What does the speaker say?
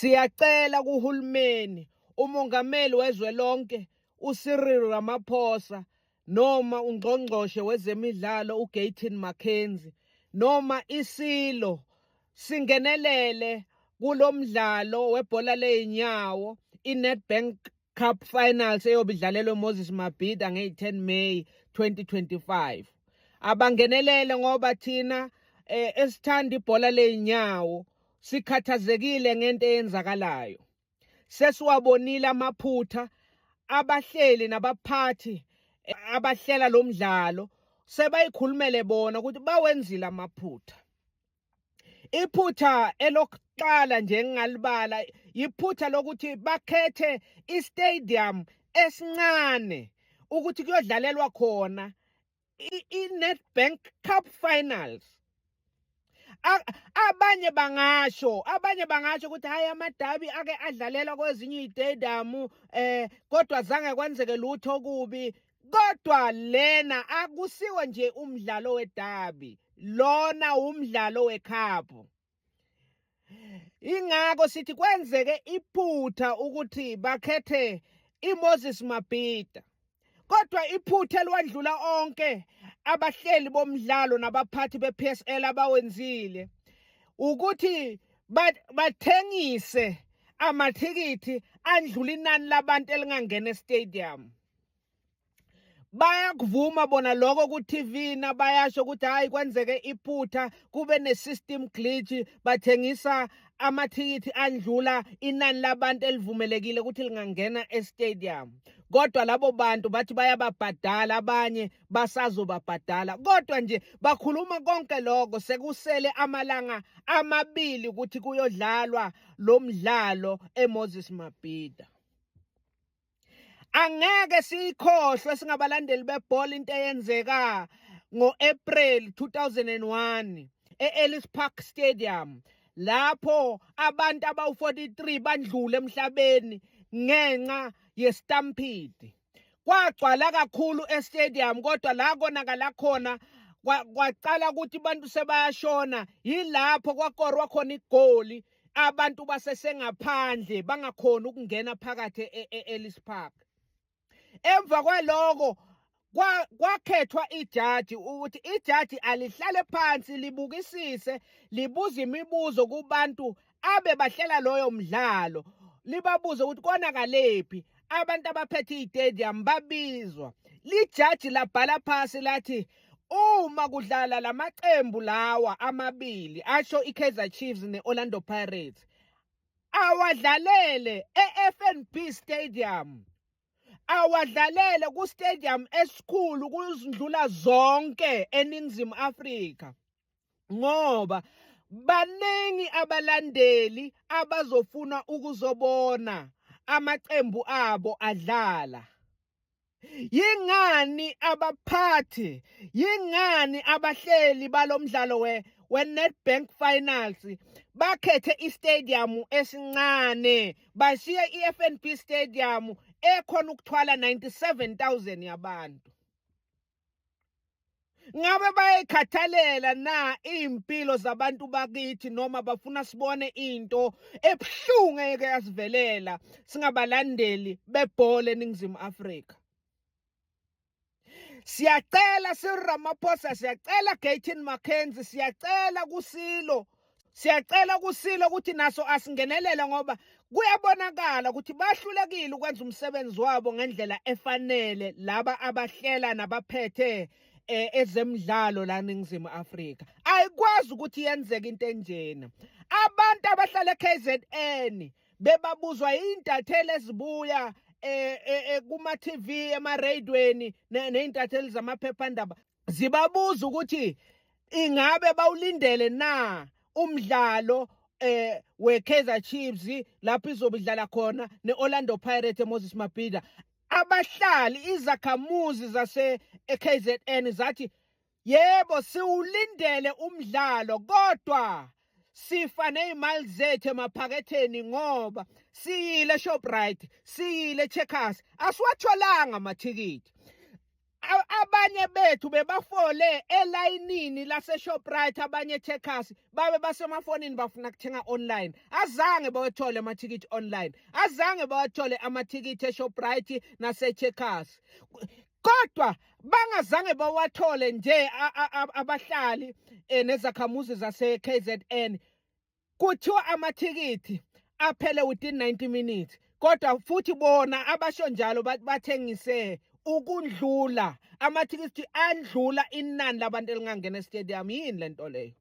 Siyacela kuhulumeni, umongameli wezwe lonke uCyril Ramaphosa noma ungqongqoshe wezemidlalo uGayton McKenzie noma iSilo singenelele kulomdlalo webhola lezinyawo iNedbank Cup Finals eyobe idlalelwe Moses Mabhida ngeyi-10 May 2025. Abangenelele ngoba thina esithanda ibhola lezinyawo sikhathazekile ngento eyenzakalayo. Sesiwabonile amaphutha abahleli nabaphathi abahlela lo mdlalo sebayikhulumele bona ukuthi bawenzile amaphutha. Iphutha elokuqala nje engingalibala iphutha lokuthi bakhethe istadium esincane ukuthi kuyodlalelwa khona i-Nedbank Cup Finals. Abanye bangasho, abanye bangasho ukuthi hayi, amadabi ake adlalelwa kwezinye izitedium kodwa zange kwenzeke lutho okubi, kodwa lena akusiwo nje umdlalo wedabi, lona umdlalo wecup. Ingakho sithi kwenzeke iphutha ukuthi bakhethe iMoses Mabhida. Kodwa iphutha eliwadlula onke abahleli bomdlalo nabaphathi be-PSL abawenzile ukuthi bathengise amathikithi andlula inani labantu elingangena estadium. Bayakuvuma bona lokho ku-TV nabayasho ukuthi hayi, kwenzeke iphutha, kube ne-system glitch, bathengisa amathikithi andlula inani labantu elivumelekile ukuthi lingangena estadium. Kodwa labo bantu bathi bayababhadala, abanye basazobabhadala, kodwa nje bakhuluma konke lokho sekusele amalanga 2 ukuthi kuyodlalwa lo mdlalo eMoses Mabhida. Angeke siyikhohlwe singabalandeli bebhola into eyenzeka ngo-April 2001 e-Ellis Park Stadium, lapho abantu abawu-43 bandlule emhlabeni ngenxa yestampede. Kwagcwala kakhulu estadium, kodwa la konakala khona kwaqala ukuthi abantu sebayashona yilapho kwakorwa khona igoli, abantu basesengaphandle bangakhona ukungena phakathi e-Ellis Park. Emva kwaloko kwakhethwa ijaji ukuthi ijaji alihlale phansi libukisise, libuze imibuzo kubantu abe bahlela loyo mdlalo, libabuze ukuthi konakalephi. Abantu abaphethe iy'stadium babizwa, lijaji labhala phasi lathi uma kudlala lamaqembu lawa amabili, asho iKaizer Chiefs neOrlando Pirates, awadlalele eFNB Stadium, awadlalele ku stadium esikhulu kuzindlula zonke eNingizimu Afrika, ngoba baningi abalandeli abazofuna ukuzobona amaqembu abo adlala. Yingani abaphathi, yingani abahleli balomdlalo we-Nedbank Finals bakhethe istadium esincane, bashiye i-FNB Stadium ekhona ukuthwala 97,000 yabantu? Ngabe bayayikhathalela na iy'mpilo zabantu bakithi, noma bafuna sibone into ebuhlungu eke yasivelela singabalandeli bebhola eNingizimu Afrika? Siyacela Cyril Ramaphosa, siyacela Gayton McKenzie, siyacela kuSilo, siyacela kuSilo ukuthi naso asingenelele, ngoba kuyabonakala ukuthi bahlulekile ukwenza umsebenzi wabo ngendlela efanele laba abahlela nabaphethe ezemidlalo la eNingizimu Afrika. Ayikwazi ukuthi yenzeke into enjena. Abantu abahlala eKZN bebabuzwa intatheli ezibuya kuma TV, ema-radioweni, nezintatheli zamaphephandaba, zibabuza ukuthi ingabe bawulindele na umdlalo weKaizer Chiefs lapho izobe idlala khona neOrlando Pirates eMoses Mabhida. Abahlali, izakhamuzi zase eKZN zathi yebo, siwulindele umdlalo, kodwa sifa nezimali zethu emaphaketheni, ngoba siyile Shoprite, siyile Checkers, asiwatholanga amathikithi. Abanye bethu bebafole elayinini lase-Shoprite, abanye Checkers, babe basemafonini bafuna kuthenga online. Azange bawathole amathikithi online, azange bawathole amathikithi e-Shoprite nase-Checkers. Kodwa bangazange bawathole nje abahlali nezakhamuzi zase-KZN, kuthiwa amathikithi aphele within 90 minutes. Kodwa futhi bona abasho njalo bathengise ukundlula amathikithi, andlula inani labantu elingangena estadium. Yini lento leyo?